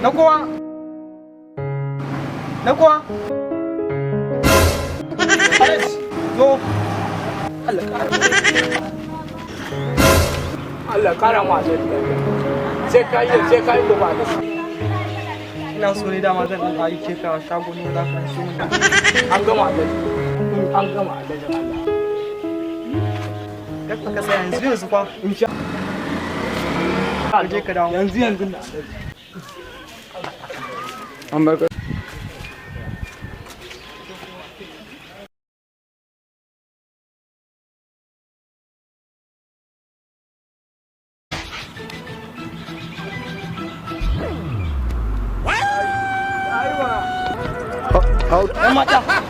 Na kowa. Na kowa. Alex, zo. Allah kara. Allah kara ma lafiya. Sai ka yi, sai ka yi gobe, Alhaji. Ina so ne dama zan ɗan aike ka shago ne za ka so mun. An gama, Alhaji. An gama, Alhaji Allah. Kar ka tsaya, yanzu yanzu fa. Insha Ka je ka dawo. Yanzu yanzu na, Alhaji. An barka. Yan mata.